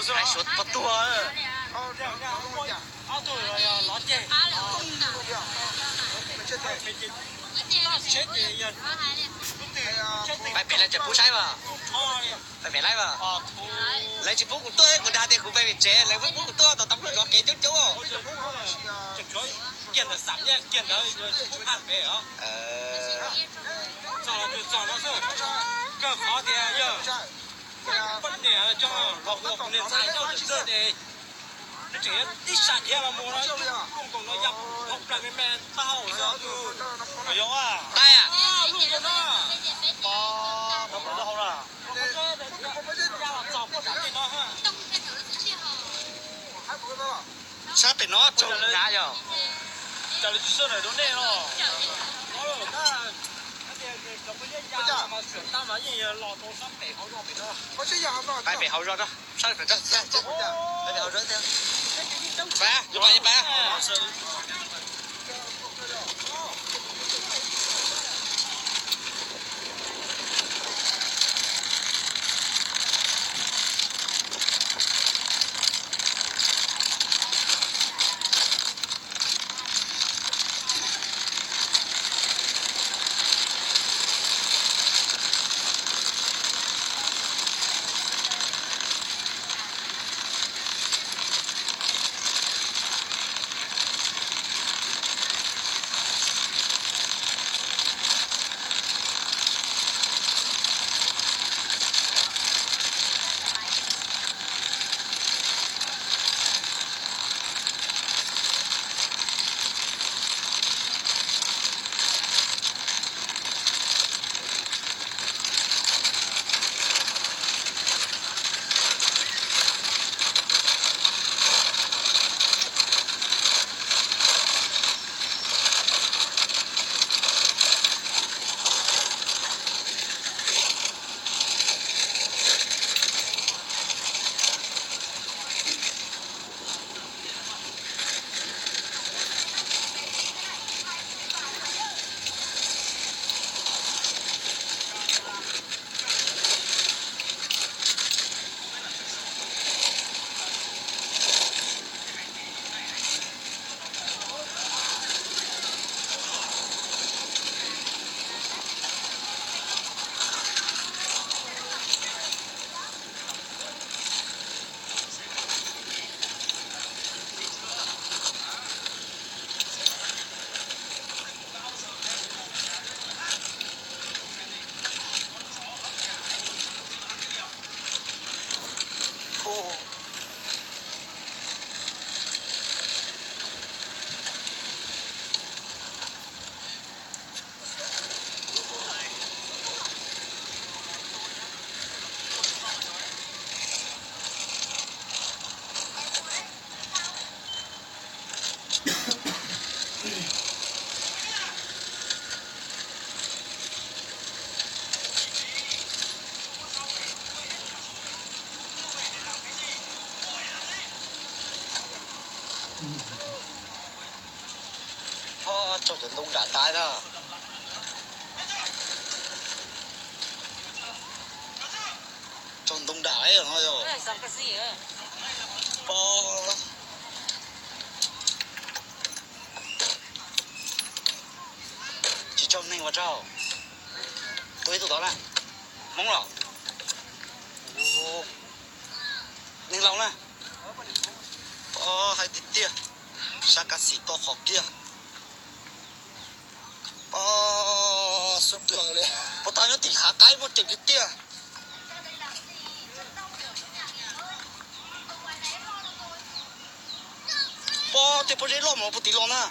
Hais suav puas tuag. Pais pem lawv tseem pub saib mas. Pais pem laib mas. Lawv tsis pub kuv tuaj, kuv dag tias kuv pais pem tsev, lawv pub kuv tuaj tom tau pluj zov kev coob coob. Taij a. Sab pem no tsaug nrad yog. Pais pem hauv zos, sab pem, pais pem hauv zos tiag. Pais, pais, pais. Tsaug cov ntoo nram tas na. Tsaug ntoo nram no yog. Pog, tsis tsaug neeg ua tsaug. Tus ib tug tod na, Hmoob los? Neeg laus na. Pog, hais tiag tiag, sab kav xim to qhov kiag. Pog, xub plaws li. Puas tau nyob tim hav qaib muaj ceem tiag tiag. Pog, tej pob zeb loj mas puag tim los na.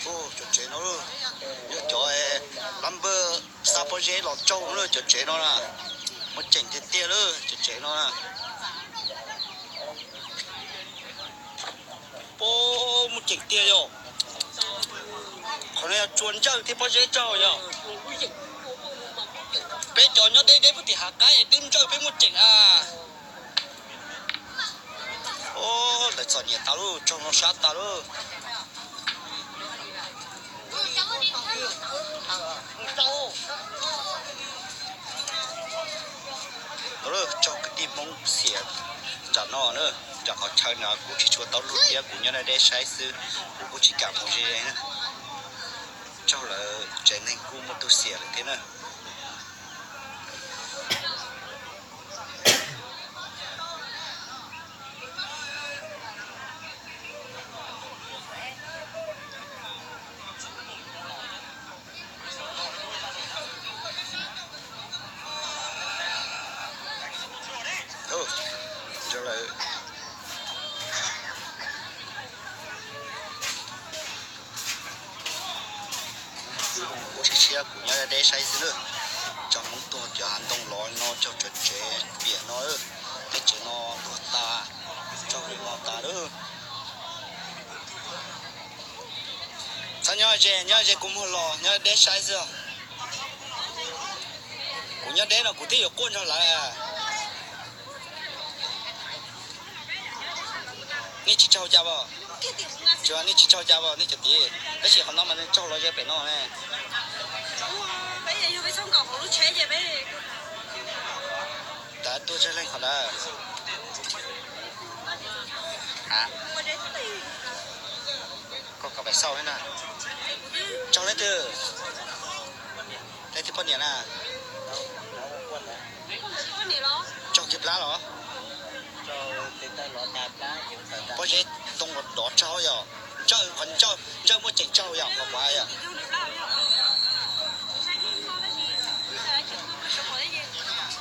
Cov tsev no, yog cov lab npawg xa pob zeb los tsaug lawm cov tsev no na. Muaj ceem tiag tiag lawm cov tsev no na. Pog, muaj ceem tiag yog. Qhov no yog tsua ntsawj thiab pob zeb tsaug yog. Peb cov nyob deb deb puag tim hav qaib twb ntsawj peb muaj ceem a. Lawv txom nyem tas lauj, tsaug no sab tas lauj. Tsaug kwv tij Hmoob xiam nram no na, nram qhov chaw no kuv tsis tshua tau luag thiab kuv nyob deb deb saib xwb, kuv kuj tsis kam mus ze na. Tsaug lawm, tsev neeg kuj muaj tug xiam lawm thiab na. Ua siab siab kuv nyob deb deb saib xwb na. Cov Hmoob tuag cov hav ntoo los no, cov tsev piam no, tej tsev no tuag tas, tsaug li no tas lawm. Txhob nyob ze, nyob ze kuv muag los nyob deb saib xwb. Kuv nyob deb no kuv twb yuav quaj nrog lawv. Nej tsis tsaug cas as? Nej tsis tsaug cas as nej cov tid? Tab sis qhov no mas tsaug los ze pem no ne. Tuag tsawg leej qhov ntawd? Koj kom pais xauj na. Tsaug leej twg? Leej twg poj niam na? Tsaug kiag plab los? Pob zeb ntoo los dov tsaug yom. Ntsawj, qhov ntsawj muaj ceem tsaug yom, qhov kuv hais yom.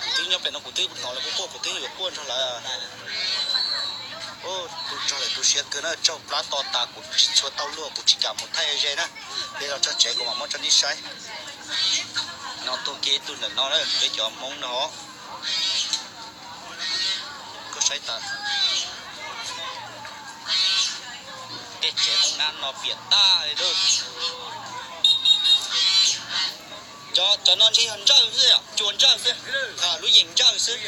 Kuv twb nyob pem no kuv twb hnov lawv quaj quaj kuv twb yuav quaj nrog lawv. Tus tsaug lawm tu siab kawg na, tsaug plab to tas kuv tsis tshua tau luag kuv tsis kam mus thaij ze na. Peb los txog tsev kuv mam muab rau nej saib. No tuag kiag ib tug ntawm no na, peb cov Hmoob no. Koj saib tas. Tej tsev Hmoob nab no piam tag li lawm. Cov, cov no ntshe yog ntsawj xwb, cua ntsawj xwb, lub yeem ntsawj xwb.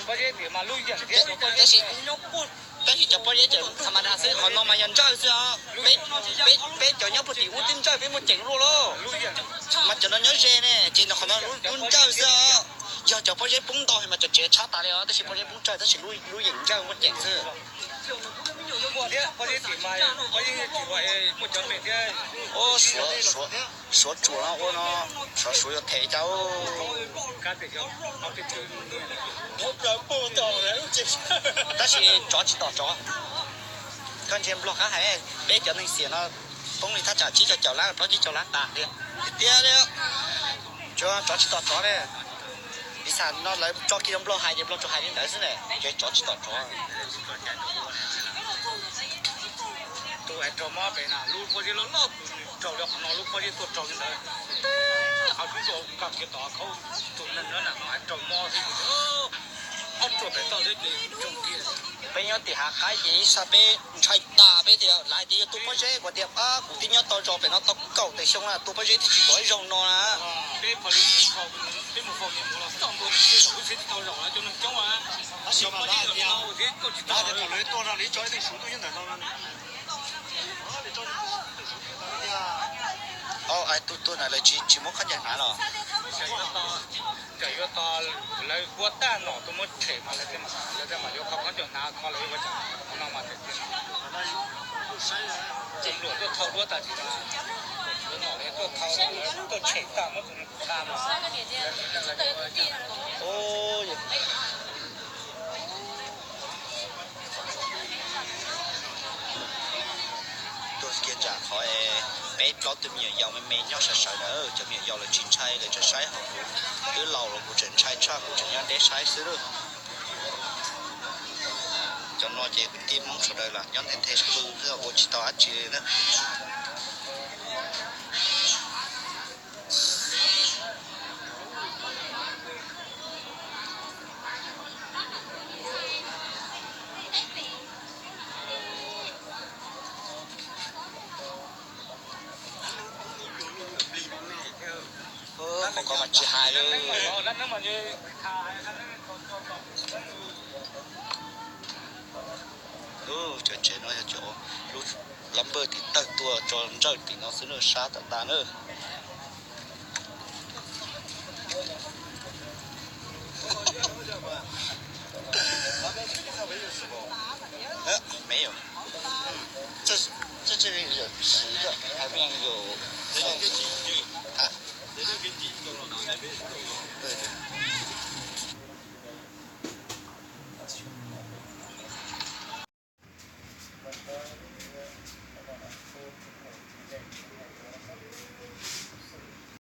Tab sis, tab sis cov pob zeb ces tha ma da xwb, qhov no mas yog ntsawj xwb os. Peb, peb cov nyob puag tim ub twb ntsawj peb muaj ceem luaj lauj. Mas cov no nyob ze ne, ces qhov no lub ntsawj xwb os. Yog cov pob zeb poob ntau mas cov tsev tshab tas li os, tab sis pob zeb poob tsawg tab sis lub yeem ntsawj muaj ceem xwb. Suav, suav tsuas no ua no, suav suav yuav them cas. Tab sis tsov tsis tom tsov. Koj ntsia nplog qab hais, peb cov neeg xiam no poob li thaj tsam tsib caug caum lab, plaub tsib caug lab tas li. Tiag tiag li. Tsuas tsov tsis tom tsov li. Piv xam no lawv tso kiag nplog hais ces nplog tsuas hais li ntawd xwb ne, ces tsov tsis tom tsov. Tus hais raug mob pem na, lub pob zeb loj loj tus nws raug li qhov no, lub pob zeb tuaj raug li ntawd. Qhov tub tuaj koj kiag tom khauv tus neeg no na, no hais raug mob xwb. Ob tsuag pem toj xwb ces raug kiag. Peb nyob tim hav qaib ces ib sab peb ntshai tas peb tias lawv tias yog tus pob zeb, kuv tias kuv twb nyob tau zos pem no tau kaum tawm xyoo na, tus pob zeb twb tsis zov ib zaug no na. Tus tuag na lawv tsis, tsis muab khaub ncaws hnav los? Ces yuav tau lawv puab tag nom tuaj muab tshem mas lawv thiaj mam yuav kho khaub ncaws hnav kho lawv ua cas no mas. Ces luam tuaj thau duab tas tis mas, nom lawv tuaj thau, tuaj tshem tag muab tus nqa mas. Tuag kiag ntsam qhov peb plaub tug me nyuam yaus me me nyob sawv sawv na, cov me nyuam yaus lawv tsis ntshai, lawv tseem saib hauv kuv. Twb laus los kuv tseem ntshai tshaj, kuv tseem nyob deb saib xwb lauj. Cov no ces kwv tij Hmoob sawv daws los nyob nthe nthe pw xwb ua tsis tau dab tsi li na. Qhov ko mas tsis hais li. Cov tsev no yog cov lub lab npawj tim tawg tuaj tso ntsawj tim no xwb na, sab tas tas na. 呃，没有，嗯，这这这里有十个，还没有。啊，对对。